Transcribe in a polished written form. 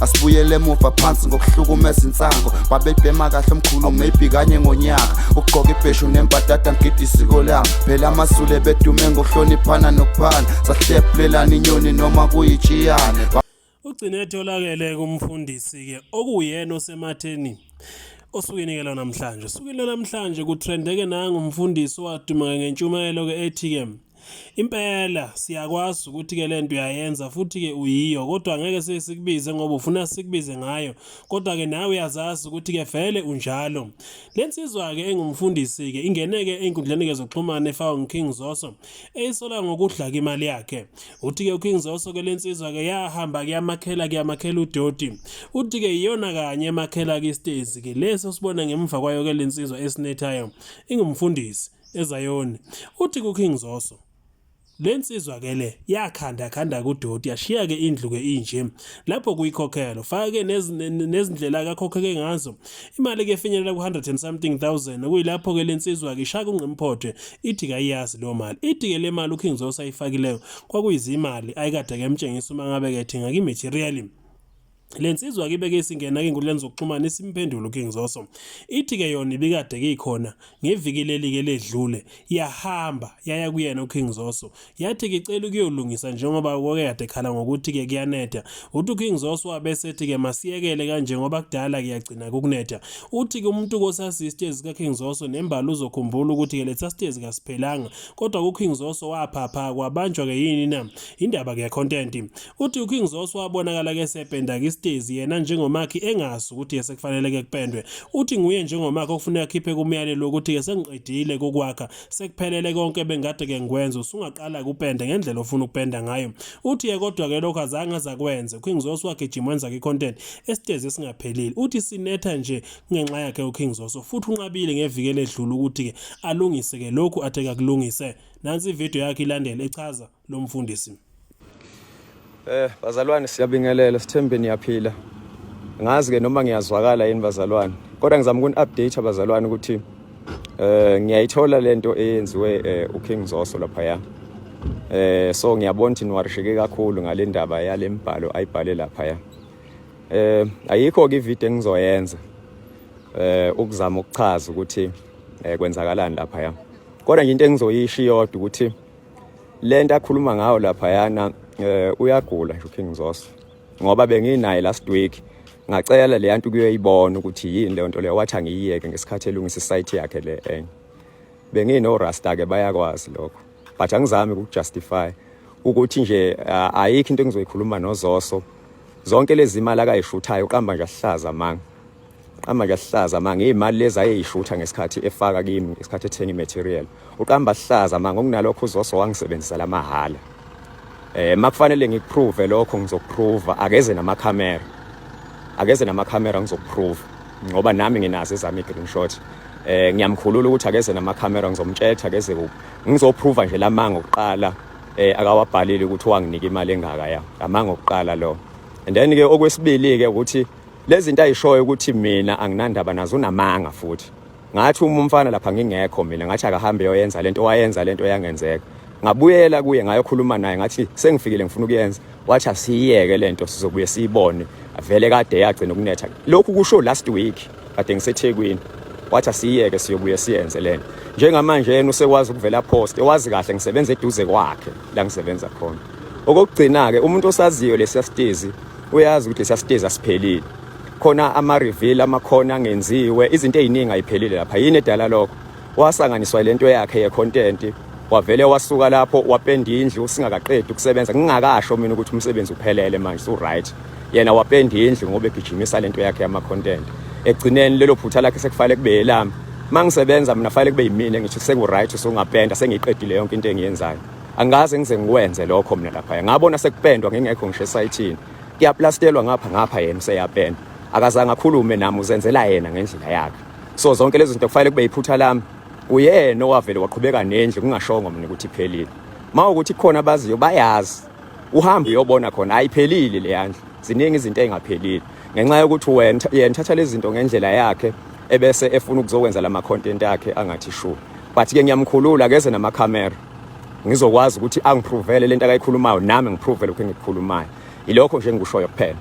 Asibuyele emuva phansi ngokuhlukumeza insango. Babebhema kahle omkhulu, maybe kanye ngonyaka. Ukugqoka ibheshu nembadada, ngigida isiko lami. Phela amaZulu ebedume ngokuhloniphana nokuphana. Sahlephulelana inyoni noma kuyitshiyane. Ugcine etholakele kumfundisi-ke okuwuyena osematheni osukwini-ke lwanamhlanje. Osukwini lwanamhlanje kutrendeke nangu umfundisi owaduma ngentshumayelo-ke ethi-ke impela siyakwazi ukuthi-ke le nto uyayenza futhi-ke uyiyo, kodwa ngeke sesikubize ngoba ufuna sikubize ngayo, kodwa-ke nawe uyazazi ukuthi-ke vele unjalo. Le nsizwa-ke engumfundisi-ke ingene-ke ey'nkundleni-ke zokuxhumana efakwa nguKing Zoso eyisola ngokudla-ke imali yakhe. Uthi-ke uKing Zoso-ke le nsizwa-ke yahamba-ke yamakhela-ke yamakhela udoti. Uthi-ke iyona kanye emakhela-ke isitezi-ke lesi osibona ngemva kwayo-ke le nsizwa esinethayo ingumfundisi eZayoni. Uthi kuKing Zoso le nsizwa ke le yakhanda khanda kudoti, yashiya ke indlu ke inje lapho kuyikhokhelo, faka ke nezindlela akakhokheke ngazo imali ke efinyelela ku-100 and something thousand, okuyilapho ke le nsizwa ke ishaya kungqimphothe ithi kayiyazi leyo mali. Ithi ke le mali uKing Zoso ayifakileyo kwakuyizimali ayikade ke emtshengisa uma ngabe ke ethenga ki-material. Le nsizwa ke ibeke isingena ke enkundleni zokuxhumana isimphendula uKing Zoso. Ithi ke yona ibikade ke ikhona ngeviki leli ke ledlule, yahamba yaya kuyena uKing Zoso. Yathi ke icela ukuyolungisa njengoba kwake kade khala ngokuthi ke kuyanetha. Uthi uKing Zoso wabe sethi ke masiyekele kanje ngoba kudala kuyagcina kukunetha. Uthi ke umuntu kosasi isitezi sika King Zoso nembala uzokhumbula ukuthi ke lesa sitezi kasiphelanga, kodwa uKing Zoso waphapha kwabanjwa ke yini na indaba ke content. Uthi uKing Zoso wabonakala ke sependa ke isitezi yena njengomakhi engazi ukuthi ke sekufanele ke kupendwe. Uthi nguye njengomakhi okufuneka akhiphe kumyalelo ukuthi ke sengiqedile kokwakha, sekuphelele konke bengikade ke ngikwenza, usungaqala kupende ngendlela ofuna ukupenda ngayo. Uthi ke kodwa ke lokho azange azakwenze. UKing Zoso wagijima wenza ke content esitezi esingaphelile. Uthi sinetha nje ngenxa yakhe uKing Zoso futhi unqabile ngeviki eledlule ukuthi ke alungise ke lokhu athe kakulungise. Nansi ivideo yakhe ilandele echaza lo mfundisi. Bazalwane siyabingelela, sithembe niyaphila. Ngazi ke noma ngiyazwakala yini bazalwane. Kodwa ngizama ukuni-update bazalwane ukuthi ngiyayithola lento eyenziwe uKing Zoso lapha ya. So ngiyabona ukuthi niwarisheke kakhulu ngale ndaba yalembhalo ayibhale lapha ya. Ayikho ke ivideo engizoyenza ukuzama ukuchaza ukuthi kwenzakalani lapha ya. Kodwa nje into engizoyisho iyodwa ukuthi lento akhuluma ngayo lapha yana, uyagula nje uKing Zoso, ngoba benginaye last week, ngacela le yanto kuyoyibona ukuthi yini leyo nto leyo, wathi angiyiyeke ngesikhathi elungisa isite yakhe le enye. Bengino Rasta ke, bayakwazi lokho, but angizami ukujustify ukuthi nje ayikho into engizoyikhuluma noZoso. Zonke lezi imali akayishuthayo uqamba nje asihlaza manga, uqamba nje asihlaza manga. Izimali lezi ayeyishutha ngesikhathi efaka kimi ngesikhathi ethenga imaterial, uqamba asihlaza manga. Okunalokho uZoso wangisebenzisa lamahhala. Makufanele ngikuprove lokho ngizokuprove, akeze namakhamera, akeze namakhamera ngizokuprove, ngoba nami nginazo ezami i-screenshot. Ngiyamkhulula ukuthi akeze namakhamera, ngizomtshela akeze kuphi, ngizoprova nje lamanga okuqala akawabhalile ukuthi wanginika imali engaka ya amanga okuqala lo. And then ke okwesibili ke ukuthi lezi zinto ayishoyo ukuthi mina anginandaba nazo, unamanga futhi. Ngathi uma umfana lapha ngingekho mina, ngathi akahambe yoyenza lento, wayenza lento yangenzeka. Ngabuyela kuye ngayokhuluma naye, ngathi sengifikile ngifuna ukuyenza, wathi asiyiyeke lento sizobuye siyibone, vele kade yagcina ukunetha. Lokhu kusho last week kade ngiseThekwini, wathi asiyiyeke siyobuye siyenze lento. Njengamanje yena usekwazi ukuvela post, wazi kahle ngisebenza eduze kwakhe la ngisebenza khona. Okokugcina ke, umuntu osaziyo lesiya sitezi uyazi ukuthi lesiya sitezi asiphelile, khona ama-reveal amakhona angenziwe, izinto ey'ningi ayiphelile lapha. Yini edala lokho? Wasanganiswa lento yakhe ye-content, wavele wasuka lapho wapenda indlu singakaqedi ukusebenza, ngingakasho mina ukuthi umsebenzi uphelele manje su-right, yena wapenda indlu ngoba egijimisa lento yakhe yama-content. Ekugcineni lelo phutha lakhe sekufanele kube elami. Uma ngisebenza mina fanele kube yimina ngithi seku-right, usungapenda, sengiyiqedile yonke into engiyenzayo. Angikaze ngize ngikwenze lokho mina laphaya. Ngabona sekupendwa ngingekho ngisho esayithini, kuyaplastelwa ngapha ngapha, yena useyapenda, akazange akhulume nami, uzenzela yena ngendlela yakhe. So zonke lezi zinto kufanele kube iphutha lami? Uyena owavele waqhubeka nendlu kungashongo mina ukuthi iphelile. Ma ukuthi khona abaziyo bayazi, uhambe uyobona khona ayiphelile le yandlu, ziningi izinto ey'ngaphelile ngenxa yokuthi wena yena thatha lezi zinto ngendlela yakhe ebese efuna ukuzokwenza lama content akhe angathi shu. But ke ngiyamkhulula, akeze namakhamera, ngizokwazi ukuthi angiprovele lento akayikhulumayo, nami ngiprove lokho engikukhulumayo. Ilokho nje engikushoyo kuphela.